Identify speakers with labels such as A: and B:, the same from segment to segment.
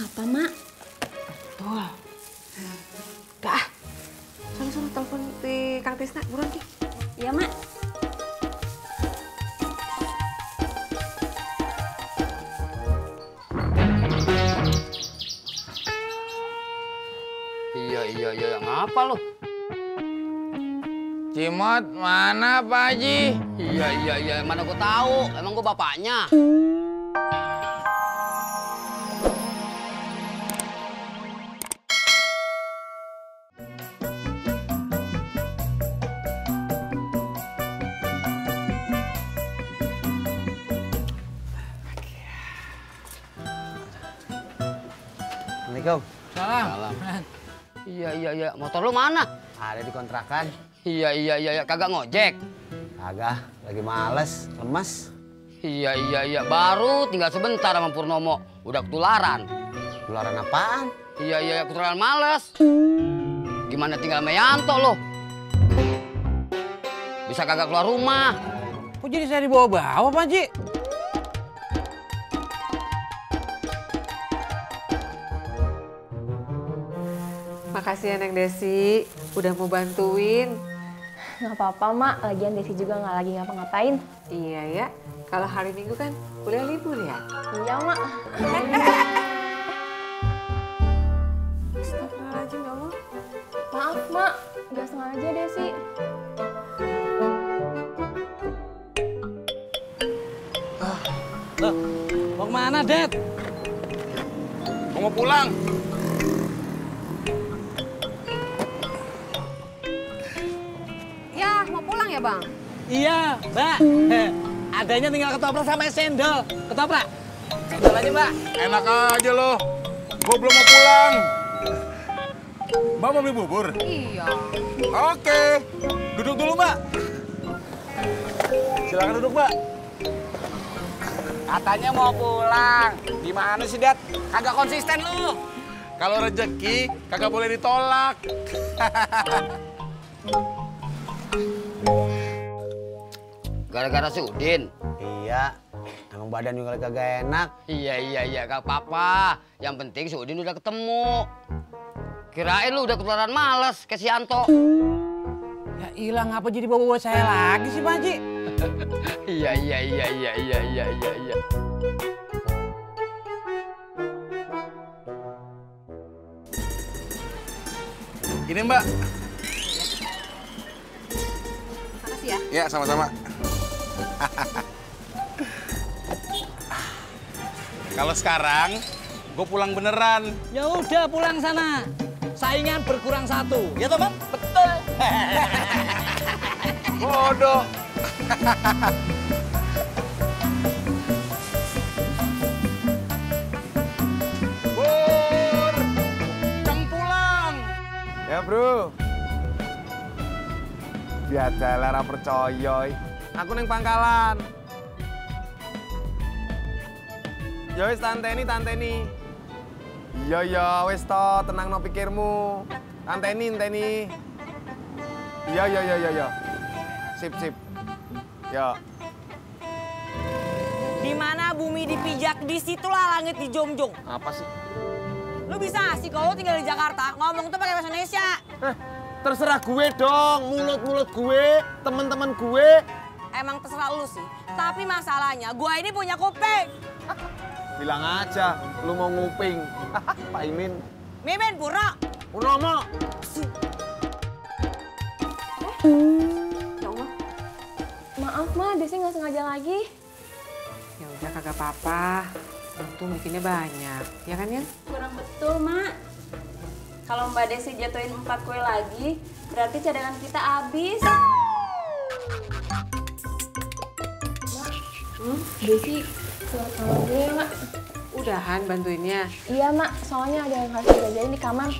A: Apa, Mak?
B: Betul. Dah. Suruh telepon di Kang Tisna, buruan Ki.
A: Iya, Mak.
C: Iya, ngapa lo?
D: Cimot, mana Pak Haji?
C: Iya, mana gua tahu. Emang gua bapaknya.
E: Assalamualaikum.
D: Salam.
C: Iya. Motor lu mana?
E: Ada di kontrakan.
C: Iya. Kagak ngojek.
E: Kagak, lagi males, lemas.
C: Iya. Baru tinggal sebentar sama Purnomo. Udah ketularan.
E: Ketularan apaan?
C: Iya, ketularan males. Gimana tinggal sama Yanto lo? Bisa kagak keluar rumah.
D: Kok jadi saya dibawa-bawa Pak Haji?
B: Makasih ya Neng Desi, udah mau bantuin.
A: Nggak apa-apa, Mak. Lagian Desi juga nggak lagi ngapa-ngapain.
B: Iya ya, kalau hari Minggu kan kuliah libur ya.
A: Iya, Mak.
B: Astagfirullahaladzim ya Allah.
A: Maaf, Mak. Nggak sengaja, Desi.
D: Loh, mau kemana, Dad?
F: Mau pulang.
B: Ya, mau pulang ya Bang?
D: Iya, Mbak. Adanya tinggal ketoprak sama es cendol. Ketoprak. Cendol aja, Mbak.
F: Enak aja lo. Gue belum mau pulang. Mbak mau beli bubur?
B: Iya.
F: Oke. Duduk dulu, Mbak. Silakan duduk, Mbak.
D: Katanya mau pulang. Gimana sih, Dad? Kagak konsisten lu.
F: Kalau rezeki kagak boleh ditolak.
C: Gara-gara si Udin.
E: Iya, emang badan juga lagi kagak enak.
C: Iya, gak apa-apa. Yang penting si Udin udah ketemu. Kirain lu udah ketularan males ke si Yanto.
D: Ya hilang apa jadi bawa-bawa saya lagi sih, Pak Haji?
C: Iya.
F: Ini, Mbak.
B: Makasih ya.
F: Ya, sama-sama. Kalau sekarang, gue pulang beneran.
D: Ya udah pulang sana. Saingan berkurang satu. Ya toh, Bang? Betul.
F: Bodoh. Bur, Cang pulang.
E: Ya, Bro. Biasa lara percaya. Aku neng pangkalan. Ya wis tanteni. Iya, wis to, tenang no pikirmu. Tanteni. Iya. Sip. Ya.
G: Di mana bumi dipijak, disitulah langit dijunjung.
E: Apa sih?
G: Lu bisa sih kalau tinggal di Jakarta ngomong tuh pakai bahasa Indonesia.
E: Terserah gue dong, mulut gue, teman-teman gue.
G: Emang terserah lu sih. Tapi masalahnya gue ini punya kuping.
E: Bilang aja, lu mau nguping. Pak Imin.
G: Mimin, Purno.
E: Purnomo.
B: Ya Allah.
A: Maaf, Ma. Desi nggak sengaja lagi.
B: Ya udah kagak apa-apa. Untung bikinnya banyak, ya kan ya?
A: Kurang betul, Mak. Kalau Mbak Desi jatuhin 4 kue lagi, berarti cadangan kita habis. Desi, sama dulu ya, Mak.
B: Udahan bantuinnya.
A: Iya, Mak. Soalnya ada yang harus dikerjain di kamar.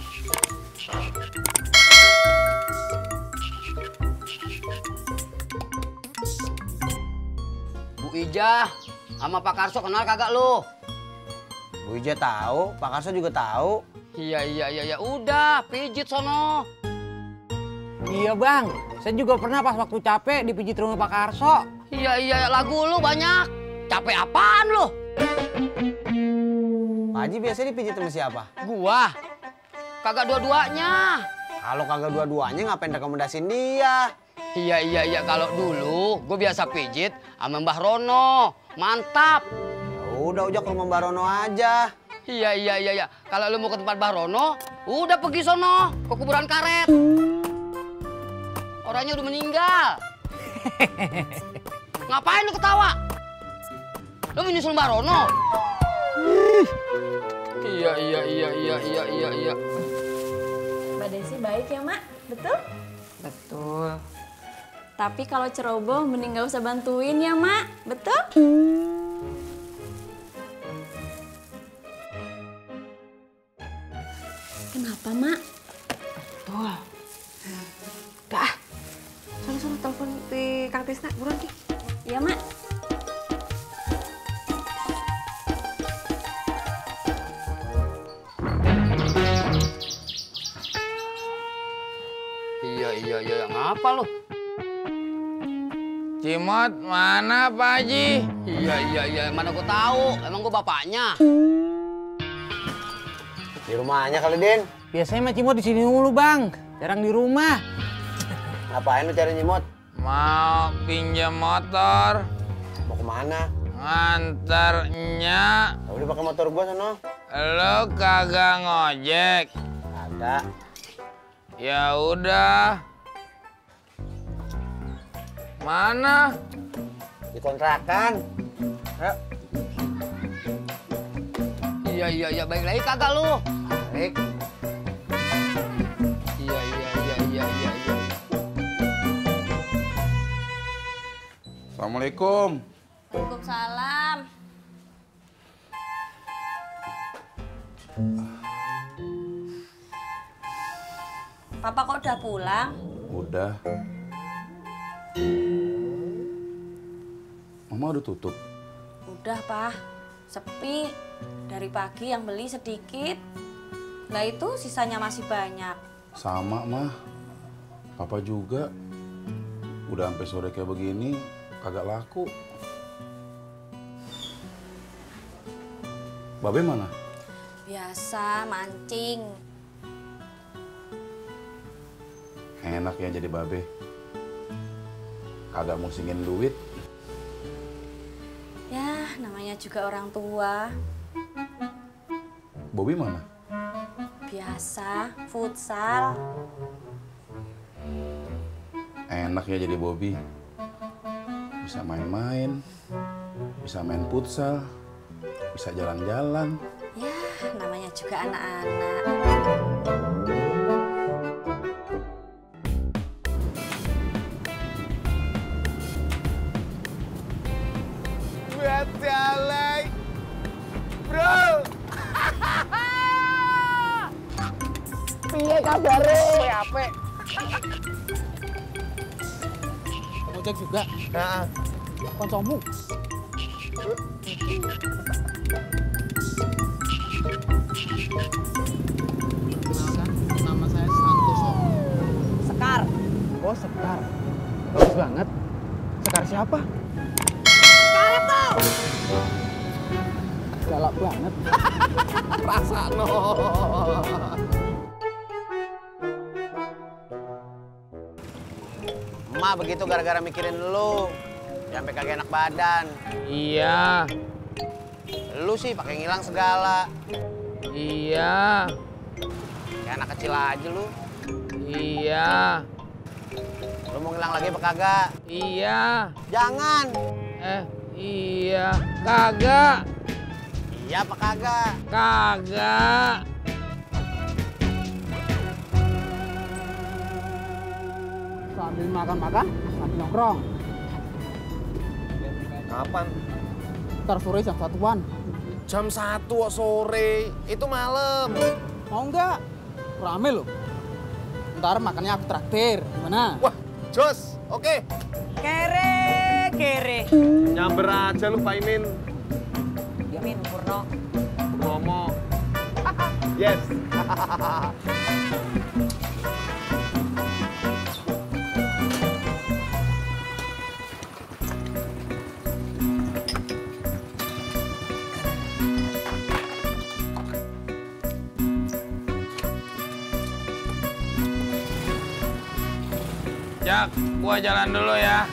C: Bu Ijah sama Pak Karso kenal kagak lu?
E: Bu Ija tahu, Pak Karso juga tahu.
C: Iya. Udah, pijit sono.
D: Iya, Bang. Saya juga pernah pas waktu capek dipijit rumah Pak Karso.
C: Iya, lagu lu banyak. Capek apaan lu?
E: Pak Haji biasanya dipijit sama siapa?
C: Gua. Kagak dua-duanya.
E: Kalau kagak dua-duanya ngapain rekomendasiin dia?
C: Iya. Kalau dulu gue biasa pijit sama Mbah Rono. Mantap.
E: Ya udah ojak ke rumah Mbak Rono aja.
C: Iya. Kalau lu mau ke tempat Mbah Rono, udah pergi sono ke kuburan karet. Orangnya udah meninggal. Ngapain lu ketawa? Lu menyusul Mbah Rono? Iya.
A: Mbak Desi baik ya, Mak? Betul?
B: Betul.
A: Tapi kalau ceroboh mending gak usah bantuin ya, Mak. Betul? Kenapa, Mak?
B: Betul. Dah. Suruh telepon di Kang Tisna, buruan Ki.
A: Iya, Mak.
C: Iya. Ngapa lu?
F: Cimot, mana Pak Haji?
C: Iya. Mana gua tahu? Emang gua bapaknya.
E: Di rumahnya kali, Din.
D: Biasanya Mak Cimot di sini mulu, Bang. Jarang di rumah.
E: Ngapain lu cari nyimot?
F: Mau pinjam motor,
E: Mau kemana?
F: nganternya.
E: Ya udah pakai motor gua sono.
F: Lo kagak ngojek.
E: Ada.
F: Ya udah. Mana?
E: Di kontrakan. Ayo.
C: Iya. Baik lagi kagak lu?
E: Baik.
C: Iya.
F: Assalamualaikum.
A: Waalaikumsalam. Papa kok udah pulang?
F: Udah. Mama udah tutup.
A: Udah, Pak. Sepi. Dari pagi yang beli sedikit. Lah itu sisanya masih banyak.
F: Sama mah. Papa juga. Udah sampai sore kayak begini kagak laku. Babe mana?
A: Biasa mancing.
F: Enak ya jadi babe. Kagak musingin duit.
A: Ya, namanya juga orang tua.
F: Bobby mana?
A: Biasa, futsal.
F: Enak ya jadi Bobby. Bisa main-main, bisa main futsal, bisa jalan-jalan.
A: Ya, namanya juga anak-anak.
E: Buat jalan, bro. Piye kabare? Apa?
D: Ngojek juga.
E: Heeh.
D: Koncomu. Kenalkan, nama saya Santoso.
G: Sekar.
D: Oh, Sekar. Bagus banget. Sekar siapa?
G: Sekarang tuh.
D: Galak banget.
E: Perasaan lo. Emak begitu gara-gara mikirin lu. Sampai kagak enak badan.
F: Iya,
E: Lu sih pakai ngilang segala.
F: iya,
E: Kayak anak kecil aja lu.
F: iya,
E: Lu mau ngilang lagi apa kagak?
F: iya.
E: Jangan.
F: Iya, kagak,
E: Iya apa kagak?
F: kagak.
D: Sambil makan-makan, sambil nongkrong.
E: Kapan?
D: Ntar sore jam 1-an.
E: Jam 1 sore. Itu malam.
D: Mau nggak? Rame loh. Ntar makannya aku traktir. Gimana?
E: Wah, jos. Oke.
G: Kere.
E: Nyamber aja lu, Pak Imin.
G: Min Purno.
E: Romo. Yes.
H: Jak, gua jalan dulu ya.